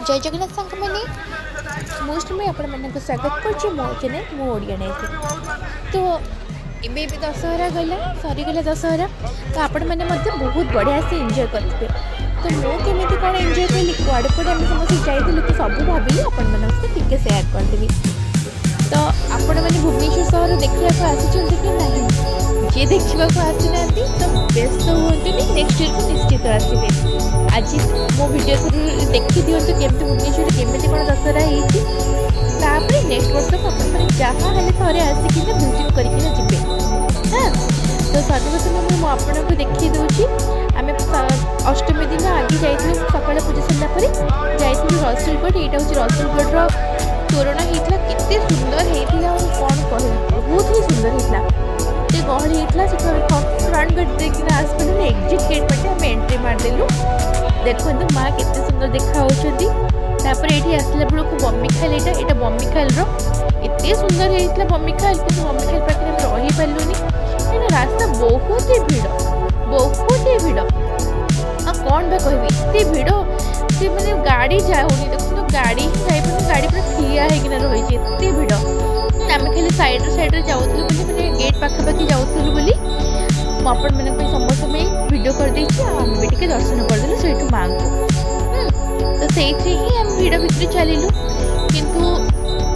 ଜୟ ଜଗନ୍ନାଥ ସାଙ୍ଗମାନେ, ମୁଁ ଶ୍ରୀମୟୀ ଆପଣମାନଙ୍କୁ ସ୍ୱାଗତ କରୁଛି ମୋ ଚ୍ୟାନେଲ୍ ମୁଁ ଓଡ଼ିଆ ନେଇକି। ତ ଏବେ ଏବେ ଦଶହରା ଗଲା, ସରିଗଲା ଦଶହରା। ତ ଆପଣମାନେ ମଧ୍ୟ ବହୁତ ବଢ଼ିଆ ସେ ଏନ୍ଜୟ କରିଥିବେ। ତ ମୁଁ କେମିତି କ'ଣ ଏନ୍ଜୟ କଲି, କୁଆଡ଼େ କୁଆଡ଼େ ଆମେ ସମସ୍ତେ ଯାଇଥିଲୁ, ତ ସବୁ ଭାବିଲି ଆପଣମାନଙ୍କ ସହିତ ଟିକେ ସେୟାର କରିଦେବି। ତ ଆପଣମାନେ ଭୁବନେଶ୍ୱର ସହର ଦେଖିବାକୁ ଆସିଛନ୍ତି କି ନାହିଁ? ଯିଏ ଦେଖିବାକୁ ଆସିନାହାନ୍ତି ତ ବ୍ୟସ୍ତ ହୁଅନ୍ତୁନି, ନେକ୍ସଟ ଇୟର୍କୁ ନିଶ୍ଚିତ ଆସିବେ। ଆଜି ମୋ ଭିଡ଼ିଓ ଥ୍ରୁ ଦେଖିଦିଅନ୍ତୁ କେମିତି ଭୁବନେଶ୍ୱରରେ କେମିତି କ'ଣ ଦଶହରା ହେଇଛି। ତାପରେ ନେକ୍ସଟ ବର୍ଷକୁ ଆପଣମାନେ ଯାହା ହେଲେ ଥରେ ଆସିକିନା ଭିଜିଟ୍ କରିକିନା ଯିବେ। ହଁ, ତ ସର୍ବପ୍ରଥମେ ମୁଁ ଆପଣଙ୍କୁ ଦେଖେଇ ଦେଉଛି। ଆମେ ଅଷ୍ଟମୀ ଦିନ ଆଗେ ଯାଇଥିଲୁ, ସକାଳେ ପୂଜା ସରିଲା ପରେ ଯାଇଥିଲୁ ରସୁଲଗଡ଼। ଏଇଟା ହେଉଛି ରସୁଲଗଡ଼ର ତୋରଣ ହେଇଥିଲା, କେତେ ସୁନ୍ଦର ହେଇଥିଲା ଆଉ କ'ଣ କହିବି, ବହୁତ ହିଁ ସୁନ୍ଦର ହେଇଥିଲା। ଏତେ ଗହଳି ହେଇଥିଲା, ସେଠୁ ଆମେ ଫ୍ରଣ୍ଟ ଗେଟ୍ ଦେଇକିନା ଆସିପାରିଲୁନି, ଏକ୍ଜିଟ୍ ଗେଟ୍ ବାଟେ ଆମେ ଏଣ୍ଟ୍ରି ମାରିଦେଲୁ। ଦେଖନ୍ତୁ ମା କେତେ ସୁନ୍ଦର ଦେଖା ହେଉଛନ୍ତି। ତାପରେ ଏଇଠି ଆସିଲା ବେଳକୁ ବମିଖାଲ, ଏଇଟା ବମିଖାଲର, ଏତେ ସୁନ୍ଦର ହେଇଥିଲା ବମିଖାଲ। କିନ୍ତୁ ବମିଖାଲ ପାଖରେ ଆମେ ରହିପାରିଲୁନି, କାହିଁକିନା ରାସ୍ତା ବହୁତ ହି ଭିଡ଼, ବହୁତ ହି ଭିଡ଼। ଆଉ କ'ଣ ବା କହିବି, ଏତେ ଭିଡ଼ ସେ ମାନେ ଗାଡ଼ି ଯାଉନି। ଦେଖନ୍ତୁ, ଗାଡ଼ି ହିଁ ଯାଇପାରୁନି, ଗାଡ଼ି ପୁରା ଠିଆ ହେଇକିନା ରହିଛି, ଏତେ ଭିଡ଼। ଆମେ ଖାଲି ସାଇଡ଼୍ରେ ସାଇଡ଼୍ରେ ଯାଉଥିଲୁ ବୋଲି, ମାନେ ଗେଟ୍ ପାଖାପାଖି ଯାଉଥିଲୁ ବୋଲି ମୁଁ ଆପଣମାନଙ୍କ ପାଇଁ, ସମସ୍ତଙ୍କ ପାଇଁ ଭିଡ଼ିଓ କରିଦେଇଛି। ଆଉ ଆମେ ବି ଟିକେ ଦର୍ଶନ କରିଦେଲୁ ସେଇଠୁ ମାଆଙ୍କୁ। ତ ସେଇଥିରେ ହିଁ ଆମେ ଭିଡ଼ ଭିତରେ ଚାଲିଲୁ। କିନ୍ତୁ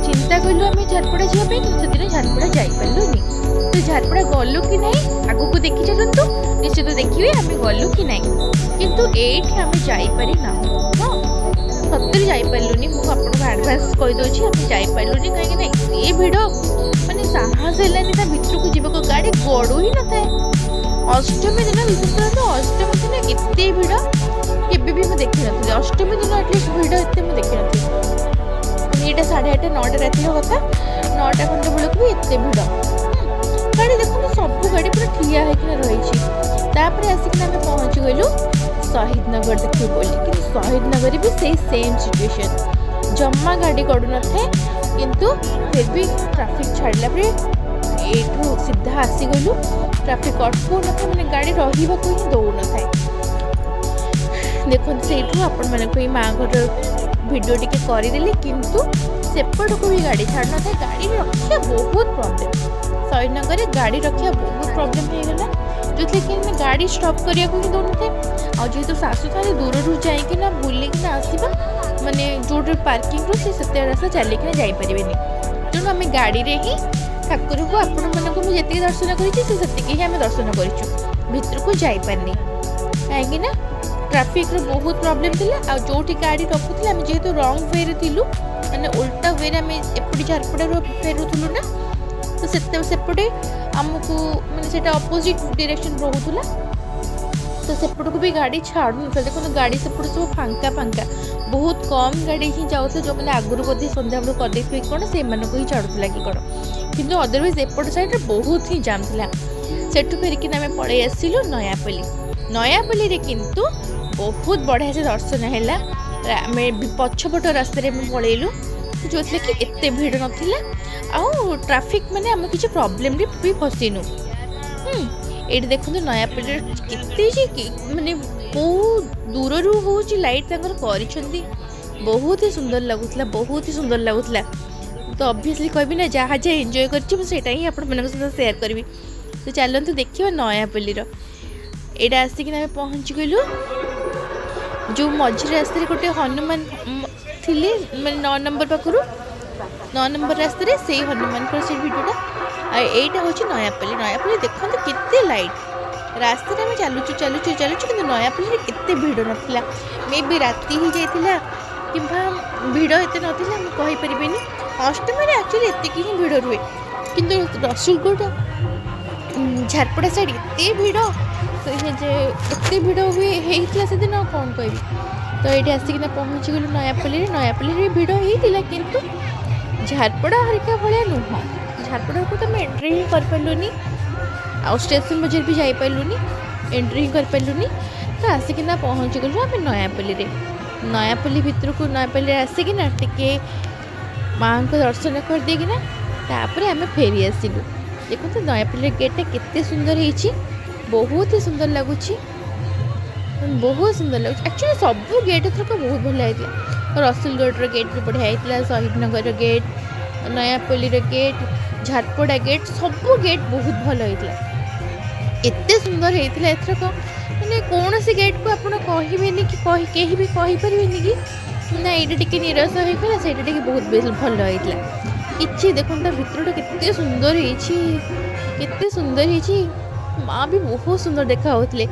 ଚିନ୍ତା କଲୁ ଆମେ ଝାରପଡ଼ା ଯିବା ପାଇଁ, କିନ୍ତୁ ସେଦିନ ଝାରପଡ଼ା ଯାଇପାରିଲୁନି। ତ ଝାରପଡ଼ା ଗଲୁ କି ନାହିଁ ଆଗକୁ ଦେଖି ଚାଲନ୍ତୁ, ନିଶ୍ଚିତ ଦେଖିବେ ଆମେ ଗଲୁ କି ନାହିଁ। କିନ୍ତୁ ଏଇଠି ଆମେ ଯାଇପାରି ନାହୁଁ। ହଁ, ସତରେ ଯାଇପାରିଲୁନି। ମୁଁ ଆପଣଙ୍କୁ ଆଡ଼ଭାନ୍ସ କହିଦେଉଛି, ଆମେ ଯାଇପାରିଲୁନି, କାହିଁକିନା ଏତେ ଭିଡ଼, ମାନେ ସାହସ ହେଲାନି ତା ଭିତରକୁ ଯିବାକୁ। ଗାଡ଼ି ଗଡ଼ୁ ହିଁ ନଥାଏ ଅଷ୍ଟମୀ ଦିନ। ବିଶେଷ କରନ୍ତୁ, ଅଷ୍ଟମୀ ଦିନ ଏତେ ଭିଡ଼ କେବେ ବି ମୁଁ ଦେଖିନଥିଲି। ଅଷ୍ଟମୀ ଦିନ ଆଟଲିଷ୍ଟ ଭିଡ଼ ଏତେ ମୁଁ ଦେଖିନଥିଲି। ଏଇଟା 8:30 9ଟା ରାତିର କଥା, 9ଟା ଖଣ୍ଡେ ବେଳକୁ ବି ଏତେ ଭିଡ଼। ଗାଡ଼ି ଦେଖନ୍ତୁ, ସବୁ ଗାଡ଼ି ପୁରା ଠିଆ ହେଇକିନା ରହିଛି। ତାପରେ ଆସିକିନା ଆମେ ପହଞ୍ଚିଗଲୁ ଶହୀଦ ନଗର ଦେଖିବୁ ବୋଲି। କିନ୍ତୁ ଶହୀଦ ନଗରରେ ବି ସେଇ ସେମ୍ ସିଚୁଏସନ୍, ଜମା ଗାଡ଼ି ଗଡ଼ୁନଥାଏ। କିନ୍ତୁ ଫିର୍ ବି ଟ୍ରାଫିକ୍ ଛାଡ଼ିଲା ପରେ ଏଇଠୁ ସିଧା ଆସିଗଲୁ। ଟ୍ରାଫିକ୍ ଅଟକଉନଥାଏ, ମାନେ ଗାଡ଼ି ରହିବାକୁ ହିଁ ଦେଉନଥାଏ। ଦେଖନ୍ତୁ, ସେଇଠୁ ଆପଣମାନଙ୍କୁ ଏଇ ମାଆଙ୍କର ଭିଡ଼ିଓ ଟିକେ କରିଦେଲି। କିନ୍ତୁ ସେପଟକୁ ବି ଗାଡ଼ି ଛାଡ଼ୁନଥାଏ, ଗାଡ଼ି ରଖିବା ବହୁତ ପ୍ରୋବ୍ଲେମ୍। ଶହୀଦନଗରରେ ଗାଡ଼ି ରଖିବା ବହୁତ ପ୍ରୋବ୍ଲେମ୍ ହେଇଗଲା, ଯେଉଁଥିରେ କି ଆମେ ଗାଡ଼ି ଷ୍ଟପ୍ କରିବାକୁ ହିଁ ଦେଉନଥାଏ। ଆଉ ଯେହେତୁ ଶାଶୁ ଥାନ୍ତି, ଦୂରରୁ ଯାଇକିନା ବୁଲିକିନା ଆସିବା, ମାନେ ଯେଉଁଠି ପାର୍କିଂରୁ ସେ ସେତେ ରାସ୍ତା ଚାଲିକିନା ଯାଇପାରିବେନି। ତେଣୁ ଆମେ ଗାଡ଼ିରେ ହିଁ ଠାକୁରଙ୍କୁ, ଆପଣମାନଙ୍କୁ ମୁଁ ଯେତିକି ଦର୍ଶନ କରିଛି, ସେ ସେତିକି ହିଁ ଆମେ ଦର୍ଶନ କରିଛୁ। ଭିତରକୁ ଯାଇପାରିନି, କାହିଁକି ନା ଟ୍ରାଫିକ୍ର ବହୁତ ପ୍ରୋବ୍ଲେମ୍ ଥିଲା। ଆଉ ଯେଉଁଠି ଗାଡ଼ି ରଖୁଥିଲେ, ଆମେ ଯେହେତୁ ରଙ୍ଗ ୱେରେ ଥିଲୁ, ମାନେ ଓଲଟା ୱେରେ, ଆମେ ଏପଟେ ଝାରପଡ଼ାରୁ ଫେରୁଥିଲୁ ନା, ତ ସେତେ ସେପଟେ ଆମକୁ ମାନେ ସେଇଟା ଅପୋଜିଟ୍ ଡିରେକ୍ସନ୍ ରହୁଥିଲା, ତ ସେପଟକୁ ବି ଗାଡ଼ି ଛାଡ଼ୁନଥିଲା। ଦେଖନ୍ତୁ, ଗାଡ଼ି ସେପଟେ ସବୁ ଫାଙ୍କା ଫାଙ୍କା, ବହୁତ କମ୍ ଗାଡ଼ି ହିଁ ଯାଉଥିଲା। ଯେଉଁମାନେ ଆଗରୁ ବୋଧେ ସନ୍ଧ୍ୟାବେଳୁ କରିଦେଇଥିବେ କି କ'ଣ, ସେମାନଙ୍କୁ ହିଁ ଛାଡ଼ୁଥିଲା କି କ'ଣ। କିନ୍ତୁ ଅଦରୱାଇଜ୍ ଏପଟ ସାଇଡ଼୍ରେ ବହୁତ ହିଁ ଜାମ୍ ଥିଲା। ସେଠୁ ଫେରିକିନା ଆମେ ପଳେଇ ଆସିଲୁ ନୟାପଲ୍ଲୀ। ନୟାପଲ୍ଲୀରେ କିନ୍ତୁ ବହୁତ ବଢ଼ିଆ ସେ ଦର୍ଶନ ହେଲା। ଆମେ ପଛପଟ ରାସ୍ତାରେ ଆମେ ପଳେଇଲୁ, ଯେଉଁଥିରେ କି ଏତେ ଭିଡ଼ ନଥିଲା ଆଉ ଟ୍ରାଫିକ୍ ମାନେ ଆମେ କିଛି ପ୍ରୋବ୍ଲେମରେ ବି ଫସିନୁ। ଏଇଠି ଦେଖନ୍ତୁ, ନୟାପଲ୍ଲୀରେ କେତେ ଯେ ମାନେ କେଉଁ ଦୂରରୁ ହେଉଛି ଲାଇଟ୍ ତାଙ୍କର କରିଛନ୍ତି, ବହୁତ ହି ସୁନ୍ଦର ଲାଗୁଥିଲା, ବହୁତ ହି ସୁନ୍ଦର ଲାଗୁଥିଲା। ତ ଅବଭିୟସଲି କହିବି ନା, ଯାହା ଯାହା ଏନ୍ଜୟ କରିଛି ମୁଁ ସେଇଟା ହିଁ ଆପଣମାନଙ୍କ ସହିତ ସେୟାର କରିବି। ତ ଚାଲନ୍ତୁ ଦେଖିବା ନୟାପଲ୍ଲୀର। ଏଇଟା ଆସିକିନା ଆମେ ପହଞ୍ଚିଗଲୁ ଯେଉଁ ମଝିରେ ରାସ୍ତାରେ ଗୋଟେ ହନୁମାନ ଥିଲେ, ମାନେ 9 ନମ୍ବର ପାଖରୁ, 9 ନମ୍ବର ରାସ୍ତାରେ ସେଇ ହନୁମାନଙ୍କର ସେଇ ଭିଡ଼ିଓଟା। ଆଉ ଏଇଟା ହେଉଛି ନୟାପଲ୍ଲୀ। ନୟାପଲ୍ଲୀ ଦେଖନ୍ତୁ କେତେ ଲାଇଟ୍। ରାସ୍ତାରେ ଆମେ ଚାଲୁଛୁ, ଚାଲୁଛୁ, ଚାଲୁଛୁ, କିନ୍ତୁ ନୟାପଲ୍ଲୀରେ ଏତେ ଭିଡ଼ ନଥିଲା। ମେ ବି ରାତି ହେଇଯାଇଥିଲା କିମ୍ବା ଭିଡ଼ ଏତେ ନଥିଲା, ମୁଁ କହିପାରିବିନି। ଅଷ୍ଟମୀରେ ଆକ୍ଚୁଆଲି ଏତିକି ହିଁ ଭିଡ଼ ରୁହେ। କିନ୍ତୁ ରସୁଲଗଡ଼, ଝାରପଡ଼ା ସାଇଡ଼୍ ଏତେ ଭିଡ଼ ସେ ଯେ ଏତେ ଭିଡ଼ ହୁଏ ହେଇଥିଲା ସେଦିନ, ଆଉ କ'ଣ କହିବି। ତ ଏଇଠି ଆସିକିନା ପହଞ୍ଚିଗଲୁ ନୟାପଲ୍ଲୀରେ। ନୟାପଲ୍ଲୀରେ ବି ଭିଡ଼ ହେଇଥିଲା, କିନ୍ତୁ ଝାରପଡ଼ା ହରିକା ଭଳିଆ ନୁହଁ। ଝାରପଡ଼ାକୁ ତ ଆମେ ଏଣ୍ଟ୍ରି ହିଁ କରିପାରିଲୁନି, ଆଉ ଷ୍ଟେସନ ବଜାର ବି ଯାଇପାରିଲୁନି, ଏଣ୍ଟ୍ରି ହିଁ କରିପାରିଲୁନି। ତ ଆସିକିନା ପହଞ୍ଚିଗଲୁ ଆମେ ନୟାପଲ୍ଲୀରେ। ନୟାପଲ୍ଲୀ ଭିତରକୁ, ନୟାପଲ୍ଲୀରେ ଆସିକିନା ଟିକେ ମାଆଙ୍କ ଦର୍ଶନ କରିଦେଇକିନା ତାପରେ ଆମେ ଫେରି ଆସିଲୁ। ଦେଖନ୍ତୁ, ନୟାପଲ୍ଲୀର ଗେଟ୍ଟା କେତେ ସୁନ୍ଦର ହେଇଛି, ବହୁତ ହି ସୁନ୍ଦର ଲାଗୁଛି, ବହୁତ ସୁନ୍ଦର ଲାଗୁଛି। ଆକ୍ଚୁଆଲି ସବୁ ଗେଟ୍ ଏଥରକ ବହୁତ ଭଲ ହେଇଥିଲା। ରସୁଲଗଡ଼ର ଗେଟ୍ ବି ବଢ଼ିଆ ହେଇଥିଲା, ଶହୀଦନଗରର ଗେଟ୍, ନୟାପଲ୍ଲୀର ଗେଟ୍, ଝାରପଡ଼ା ଗେଟ୍, ସବୁ ଗେଟ୍ ବହୁତ ଭଲ ହେଇଥିଲା। ଏତେ ସୁନ୍ଦର ହେଇଥିଲା ଏଥରକ, ମାନେ କୌଣସି ଗେଟ୍କୁ ଆପଣ କହିବେନି କି କେହି ବି କହିପାରିବେନି କି ନା ଏଇଟା ଟିକେ ନିରସ ହେଇଗଲା, ସେଇଟା ଟିକେ ବହୁତ ବେଶ ଭଲ ହେଇଥିଲା। କିଛି ଦେଖନ୍ତୁ ତା ଭିତରଟା କେତେ ସୁନ୍ଦର ହେଇଛି, କେତେ ସୁନ୍ଦର ହେଇଛି। ମା ବି ବହୁତ ସୁନ୍ଦର ଦେଖା ହେଉଥିଲେ,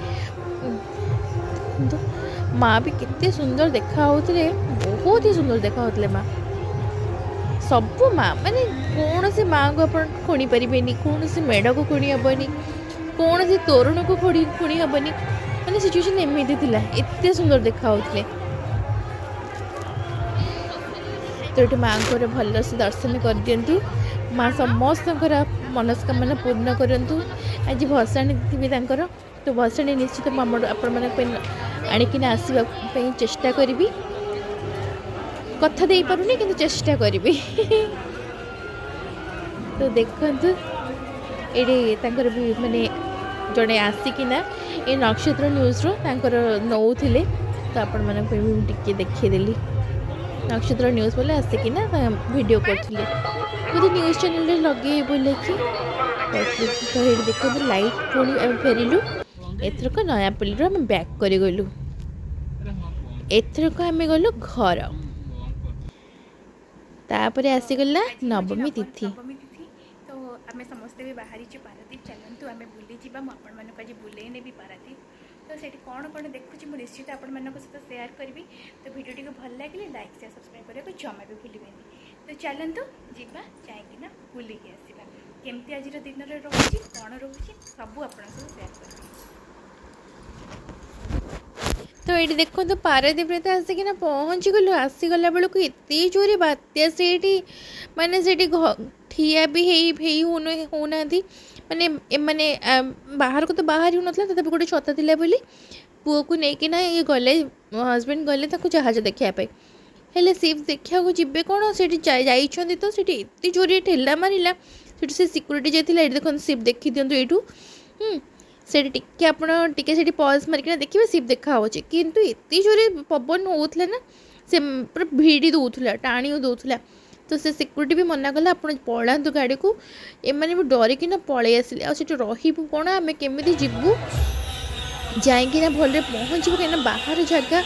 ମା ବି କେତେ ସୁନ୍ଦର ଦେଖା ହେଉଥିଲେ, ବହୁତ ହି ସୁନ୍ଦର ଦେଖା ହେଉଥିଲେ ମା। ସବୁ ମା ମାନେ କୌଣସି ମାଆଙ୍କୁ ଆପଣ ଖୁଣି ପାରିବେନି, କୌଣସି ମେଢ଼କୁ ଖୁଣି ହେବନି, କୌଣସି ତୋରଣକୁ ଖୁଣି ହେବନି, ମାନେ ସିଚୁଏସନ୍ ଏମିତି ଥିଲା, ଏତେ ସୁନ୍ଦର ଦେଖା ହେଉଥିଲେ। ତ ଏଠି ମାଆଙ୍କର ଭଲସେ ଦର୍ଶନ କରିଦିଅନ୍ତୁ, ମା ସମସ୍ତଙ୍କର ମନସ୍କାମନା ପୂର୍ଣ୍ଣ କରନ୍ତୁ। ଆଜି ଭସାଣି ଥିବେ ତାଙ୍କର, ତ ଭସାଣି ନିଶ୍ଚିତ ମୁଁ ଆପଣମାନଙ୍କ ପାଇଁ ଆଣିକିନା ଆସିବା ପାଇଁ ଚେଷ୍ଟା କରିବି। କଥା ଦେଇପାରୁନି କିନ୍ତୁ ଚେଷ୍ଟା କରିବି। ତ ଦେଖନ୍ତୁ ଏଇଠି ତାଙ୍କର ବି ମାନେ ଜଣେ ଆସିକିନା ଏ ନକ୍ଷତ୍ର ନ୍ୟୁଜ୍ରୁ ତାଙ୍କର ନେଉଥିଲେ, ତ ଆପଣମାନଙ୍କ ପାଇଁ ବି ମୁଁ ଟିକେ ଦେଖେଇଦେଲି। ନକ୍ଷତ୍ର ନ୍ୟୁଜ୍ ବୋଲେ ଆସିକିନା ଭିଡ଼ିଓ କରୁଥିଲେ, ବୋଧେ ନ୍ୟୁଜ୍ ଚ୍ୟାନେଲ୍ରେ ଲଗେଇ ବୋଲେକି କରୁଥିଲେ। ତ ଏଇଠି ଦେଖନ୍ତୁ ଲାଇଟ୍, ପୁଣି ଆମେ ଫେରିଲୁ ଏଥରକ ନୟାପଲ୍ଲୀରୁ ଆମେ ବ୍ୟାକ୍ କରିଗଲୁ। ଏଥରକ ଆମେ ଗଲୁ ଘର। ତାପରେ ଆସିଗଲା ନବମୀ ତିଥି। ନବମୀ ତିଥି ତ ଆମେ ସମସ୍ତେ ବି ବାହାରିଛୁ ପାରାଦ୍ୱୀପ। ଚାଲନ୍ତୁ ଆମେ ବୁଲିଯିବା, ମୁଁ ଆପଣମାନଙ୍କୁ ଆଜି ବୁଲେଇ ନେବି ପାରାଦ୍ୱୀପ। ତ ସେଠି କ'ଣ କ'ଣ ଦେଖୁଛି ମୁଁ ନିଶ୍ଚିତ ଆପଣମାନଙ୍କ ସହିତ ସେୟାର କରିବି। ତ ଭିଡ଼ିଓଟିକୁ ଭଲ ଲାଗିଲେ ଲାଇକ୍, ସେୟାର, ସବସ୍କ୍ରାଇବ୍ କରିବାକୁ ଜମା ବି ଭୁଲିବେନି। ତ ଚାଲନ୍ତୁ ଯିବା, ଯାଇକିନା ବୁଲିକି ଆସିବା। କେମିତି ଆଜିର ଦିନରେ ରହୁଛି, କ'ଣ ରହୁଛି, ସବୁ ଆପଣଙ୍କ ସହିତ ସେୟାର କରିବି। ତ ଏଇଠି ଦେଖନ୍ତୁ ପାରାଦ୍ୱୀପରେ ତ ଆସିକିନା ପହଞ୍ଚିଗଲୁ। ଆସିଗଲା ବେଳକୁ ଏତେ ଜୋରେ ବାତ୍ୟା ସେଇଠି, ମାନେ ସେଇଠି ଠିଆ ବି ହେଇ ହେଇ ହେଉନାହାନ୍ତି, ମାନେ ଏମାନେ ବାହାରକୁ ତ ବାହାରି ହେଉନଥିଲା। ତଥାପି ଗୋଟେ ଛତା ଥିଲା ବୋଲି ପୁଅକୁ ନେଇକିନା ଇଏ ଗଲେ, ହଜବେଣ୍ଡ ଗଲେ ତାକୁ ଜାହାଜ ଦେଖିବା ପାଇଁ। ହେଲେ ସିପ୍ ଦେଖିବାକୁ ଯିବେ କ'ଣ, ସେଇଠି ଯାଇଛନ୍ତି ତ ସେଇଠି ଏତେ ଜୋରେ ଠେଲା ମାରିଲା, ସେଠି ସେ ସିକ୍ୟୁରିଟି ଯାଇଥିଲା। ଏଇଠି ଦେଖନ୍ତୁ ସିପ୍ ଦେଖିଦିଅନ୍ତୁ ଏଇଠୁ, ସେଇଠି ଟିକେ ଆପଣ ଟିକେ ସେଇଠି ପଜ୍ ମାରିକିନା ଦେଖିବେ ସିପ୍ ଦେଖାହେଉଛି। କିନ୍ତୁ ଏତେ ଜୋରେ ପବନ ହେଉଥିଲା ନା, ସେ ପୁରା ଭିଡ଼ି ଦେଉଥିଲା, ଟାଣି ଦେଉଥିଲା। ତ ସେ ସିକ୍ୟୁରିଟି ବି ମନା କଲା ଆପଣ ପଳାନ୍ତୁ ଗାଡ଼ିକୁ। ଏମାନେ ବି ଡରିକିନା ପଳେଇ ଆସିଲେ। ଆଉ ସେଠି ରହିବୁ କ'ଣ, ଆମେ କେମିତି ଯିବୁ ଯାଇକିନା ଭଲରେ ପହଞ୍ଚିବୁ, କାହିଁକିନା ବାହାର ଜାଗା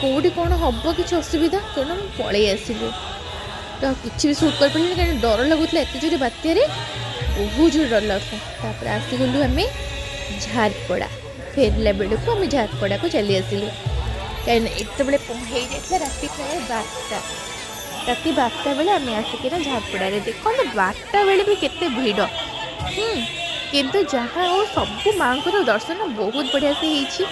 କେଉଁଠି କ'ଣ ହେବ କିଛି ଅସୁବିଧା, ତେଣୁ ଆମେ ପଳେଇ ଆସିଲୁ। ତ କିଛି ବି ସୁଟ୍ କରିପାରିଲିନି, କାହିଁକିନା ଡର ଲାଗୁଥିଲା ଏତେ ଜୋରେ ବାତ୍ୟାରେ, ବହୁତ ଜୋରେ ଡର ଲାଗୁଥିଲା। ତାପରେ ଆସିଗଲୁ ଆମେ ଝାରପଡ଼ା। ଫେରିଲା ବେଳକୁ ଆମେ ଝାରପଡ଼ାକୁ ଚାଲି ଆସିଲୁ, କାହିଁକିନା ଏତେବେଳେ ହେଇଯାଇଥିଲା ରାତି ପ୍ରାୟ 12ଟା। ରାତି 12ଟା ବେଳେ ଆମେ ଆସିକିନା ଝାରପଡ଼ାରେ ଦେଖନ୍ତୁ 12ଟା ବେଳେ ବି କେତେ ଭିଡ଼। କିନ୍ତୁ ଯାହା ହଉ ସବୁ ମାଆଙ୍କର ଦର୍ଶନ ବହୁତ ବଢ଼ିଆ ସେ ହେଇଛି।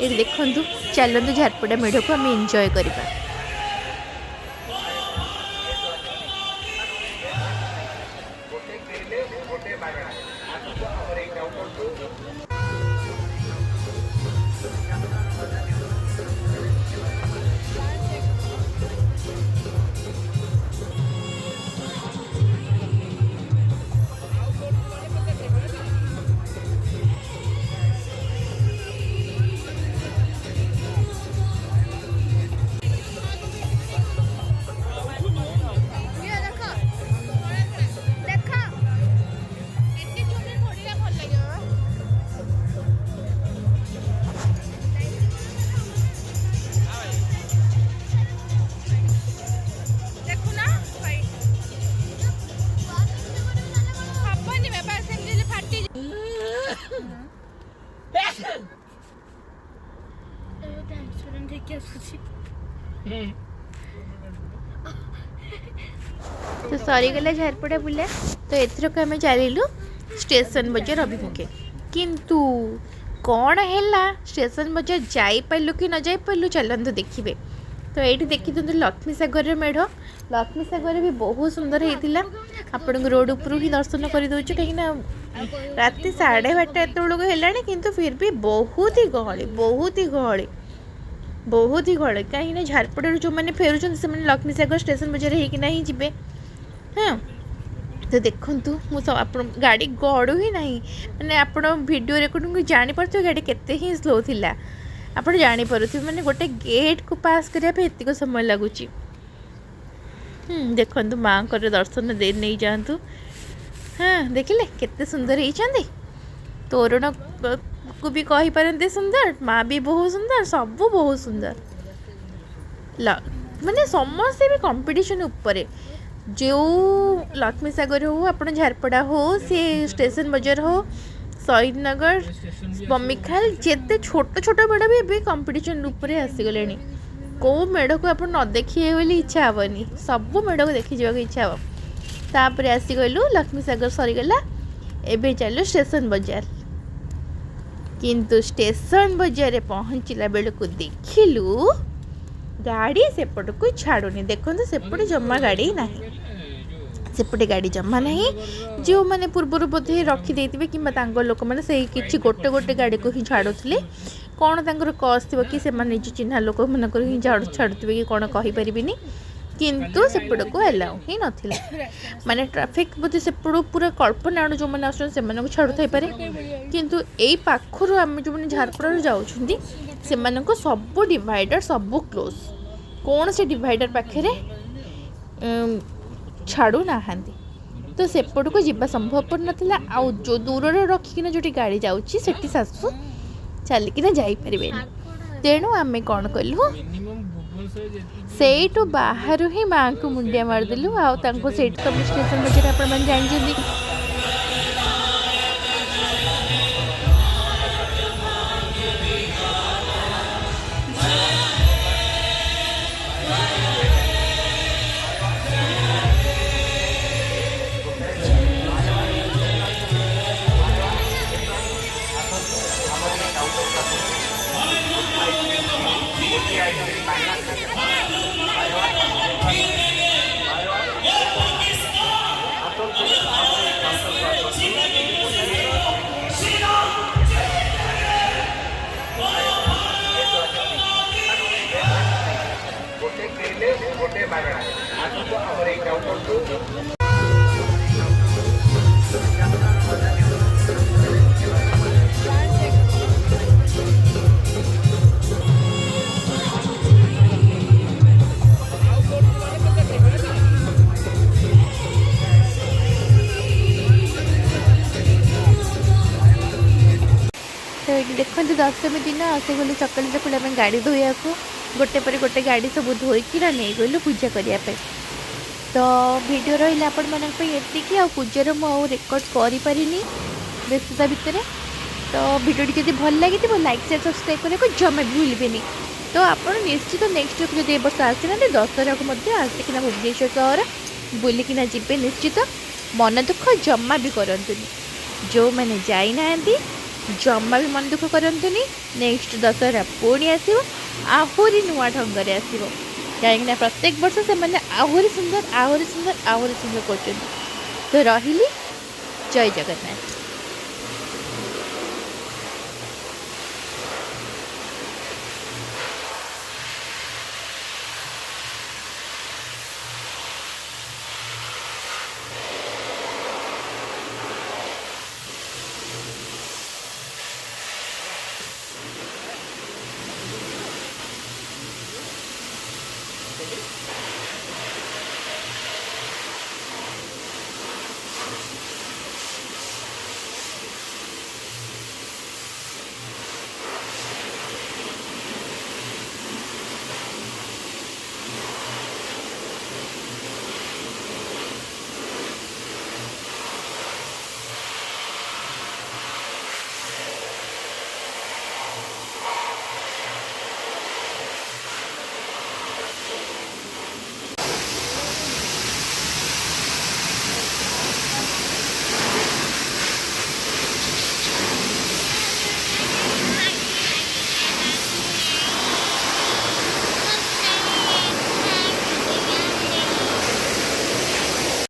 ଏଇଠି ଦେଖନ୍ତୁ, ଚାଲନ୍ତୁ ଝାରପଡ଼ା ମେଢ଼କୁ ଆମେ ଏନ୍ଜୟ କରିବା। ତ ସରିଗଲା ଝାରପଡ଼ା ବୁଲା। ତ ଏଥରକ ଆମେ ଚାଲିଲୁ ଷ୍ଟେସନ ବଜାର ଅଭିମୁଖେ। କିନ୍ତୁ କ'ଣ ହେଲା, ଷ୍ଟେସନ ବଜାର ଯାଇପାରିଲୁ କି ନ ଯାଇପାରିଲୁ ଚାଲନ୍ତୁ ଦେଖିବେ। ତ ଏଇଠି ଦେଖିଦିଅନ୍ତୁ ଲକ୍ଷ୍ମୀ ସାଗରର ମେଢ଼। ଲକ୍ଷ୍ମୀ ସାଗର ବି ବହୁତ ସୁନ୍ଦର ହେଇଥିଲା। ଆପଣଙ୍କୁ ରୋଡ଼ ଉପରୁ ହିଁ ଦର୍ଶନ କରିଦେଉଛୁ, କାହିଁକିନା ରାତି 12:30 ଏତେବେଳକୁ ହେଲାଣି, କିନ୍ତୁ ଫିର୍ ବି ବହୁତ ହି ଗହଳି, ବହୁତ ହି ଗହଳି, ବହୁତ ହି ଗହଳି। କାହିଁକିନା ଝାରପଡ଼ାରୁ ଯେଉଁମାନେ ଫେରୁଛନ୍ତି ସେମାନେ ଲକ୍ଷ୍ମୀ ସାଗର ଷ୍ଟେସନ ବଜାର ହେଇକିନା ହିଁ ଯିବେ। ହଁ, ତ ଦେଖନ୍ତୁ ମୁଁ ଆପଣ ଗାଡ଼ି ଗଡ଼ୁ ହିଁ ନାହିଁ, ମାନେ ଆପଣ ଭିଡ଼ିଓ ରେକର୍ଡ଼ିଂ ଜାଣିପାରୁଥିବେ ଗାଡ଼ି କେତେ ହିଁ ସ୍ଲୋ ଥିଲା। ଆପଣ ଜାଣିପାରୁଥିବେ, ମାନେ ଗୋଟେ ଗେଟ୍କୁ ପାସ୍ କରିବା ପାଇଁ ଏତିକ ସମୟ ଲାଗୁଛି। ଦେଖନ୍ତୁ ମାଆଙ୍କର ଦର୍ଶନ ଦେଇ ନେଇଯାଆନ୍ତୁ। ହଁ, ଦେଖିଲେ କେତେ ସୁନ୍ଦର ହେଇଛନ୍ତି। ତୋରଣକୁ ବି କହିପାରନ୍ତି ସୁନ୍ଦର, ମା ବି ବହୁତ ସୁନ୍ଦର, ସବୁ ବହୁତ ସୁନ୍ଦର। ମାନେ ସମସ୍ତେ ବି କମ୍ପିଟିସନ୍ ଉପରେ। ଯେଉଁ ଲକ୍ଷ୍ମୀ ସାଗର ହଉ, ଆପଣ ଝାରପଡ଼ା ହଉ, ସେ ଷ୍ଟେସନ ବଜାର ହଉ, ଶହୀଦନଗର, ବମିଖାଲ, ଯେତେ ଛୋଟ ଛୋଟ ମେଢ଼ ବି ଏବେ କମ୍ପିଟିସନ୍ ଉପରେ ଆସିଗଲେଣି। କେଉଁ ମେଢ଼କୁ ଆପଣ ନ ଦେଖିବେ ବୋଲି ଇଚ୍ଛା ହେବନି, ସବୁ ମେଢ଼କୁ ଦେଖିଯିବାକୁ ଇଚ୍ଛା ହେବ। ତାପରେ ଆସିଗଲୁ, ଲକ୍ଷ୍ମୀ ସାଗର ସରିଗଲା, ଏବେ ଚାଲିଲୁ ଷ୍ଟେସନ ବଜାର। କିନ୍ତୁ ଷ୍ଟେସନ ବଜାରରେ ପହଞ୍ଚିଲା ବେଳକୁ ଦେଖିଲୁ ଗାଡ଼ି ସେପଟକୁ ଛାଡ଼ୁନି। ଦେଖନ୍ତୁ ସେପଟେ ଜମା ଗାଡ଼ି ନାହିଁ, ସେପଟେ ଗାଡ଼ି ଜମା ନାହିଁ। ଯେଉଁମାନେ ପୂର୍ବରୁ ବୋଧେ ରଖିଦେଇଥିବେ କିମ୍ବା ତାଙ୍କ ଲୋକମାନେ ସେଇ କିଛି ଗୋଟେ ଗୋଟେ ଗାଡ଼ିକୁ ହିଁ ଛାଡ଼ୁଥିଲେ। କ'ଣ ତାଙ୍କର କଜ୍ ଥିବ କି ସେମାନେ ନିଜ ଚିହ୍ନା ଲୋକମାନଙ୍କର ହିଁ ଛାଡ଼ୁଥିବେ କି କ'ଣ କହିପାରିବିନି, କିନ୍ତୁ ସେପଟକୁ ଆଲାଉ ହିଁ ନଥିଲା। ମାନେ ଟ୍ରାଫିକ୍ ବୋଧେ ସେପଟୁ ପୁରା କଳ୍ପନା ଆଡ଼ୁ ଯେଉଁମାନେ ଆସୁଛନ୍ତି ସେମାନଙ୍କୁ ଛାଡ଼ୁଥାଇପାରେ, କିନ୍ତୁ ଏଇ ପାଖରୁ ଆମେ ଯେଉଁମାନେ ଝାରପଡ଼ାରୁ ଯାଉଛନ୍ତି ସେମାନଙ୍କୁ ସବୁ ଡିଭାଇଡ଼ର ସବୁ କ୍ଲୋଜ୍, କୌଣସି ଡିଭାଇଡ଼ର ପାଖରେ ଛାଡ଼ୁନାହାନ୍ତି। ତ ସେପଟକୁ ଯିବା ସମ୍ଭବପର ନଥିଲା। ଆଉ ଯେଉଁ ଦୂରରେ ରଖିକିନା ଯେଉଁଠି ଗାଡ଼ି ଯାଉଛି ସେଠି ଶାଶୁ ଚାଲିକିନା ଯାଇପାରିବେନି। ତେଣୁ ଆମେ କ'ଣ କଲୁ, ସେଇଠୁ ବାହାରୁ ହିଁ ମାଆଙ୍କୁ ମୁଣ୍ଡିଆ ମାରିଦେଲୁ। ଆଉ ତାଙ୍କୁ ସେଇଠୁ ତ ଷ୍ଟେସନ ବଜାର ଆପଣମାନେ ଜାଣିଛନ୍ତି। ତ ଏଇଠି ଦେଖନ୍ତୁ ଦଶମୀ ଦିନ ଆସିଗଲୁ ସକାଳୁ ସକାଳୁ ଆମେ ଗାଡ଼ି ଧୋଇବାକୁ। ଗୋଟେ ପରେ ଗୋଟେ ଗାଡ଼ି ସବୁ ଧୋଇକିନା ନେଇଗଲୁ ପୂଜା କରିବା ପାଇଁ। ତ ଭିଡ଼ିଓ ରହିଲା ଆପଣମାନଙ୍କ ପାଇଁ ଏତିକି। ଆଉ ପୂଜାର ମୁଁ ଆଉ ରେକର୍ଡ଼ କରିପାରିନି ବ୍ୟସ୍ତତା ଭିତରେ। ତ ଭିଡ଼ିଓଟି ଯଦି ଭଲ ଲାଗିଥିବ ଲାଇକ୍, ସେୟାର, ସବସ୍କ୍ରାଇବ୍ କରିବାକୁ ଜମା ବି ଭୁଲିବେନି। ତ ଆପଣ ନିଶ୍ଚିତ ନେକ୍ସଟ ୱିକ୍ ଯଦି ଏ ବର୍ଷ ଆସିନାହାନ୍ତି, ଦଶହରାକୁ ମଧ୍ୟ ଆସିକିନା ଭୁବନେଶ୍ୱର ସହର ବୁଲିକିନା ଯିବେ ନିଶ୍ଚିତ। ମନ ଦୁଃଖ ଜମା ବି କରନ୍ତୁନି। ଯେଉଁମାନେ ଯାଇନାହାନ୍ତି ଜମା ବି ମନ ଦୁଃଖ କରନ୍ତୁନି। ନେକ୍ସଟ ଦଶହରା ପୁଣି ଆସିବ, ଆହୁରି ନୂଆ ଢଙ୍ଗରେ ଆସିବ। କାହିଁକିନା ପ୍ରତ୍ୟେକ ବର୍ଷ ସେମାନେ ଆହୁରି ସୁନ୍ଦର, ଆହୁରି ସୁନ୍ଦର, ଆହୁରି ସୁନ୍ଦର କରୁଛନ୍ତି। ତ ରହିଲି, ଜୟ ଜଗନ୍ନାଥ।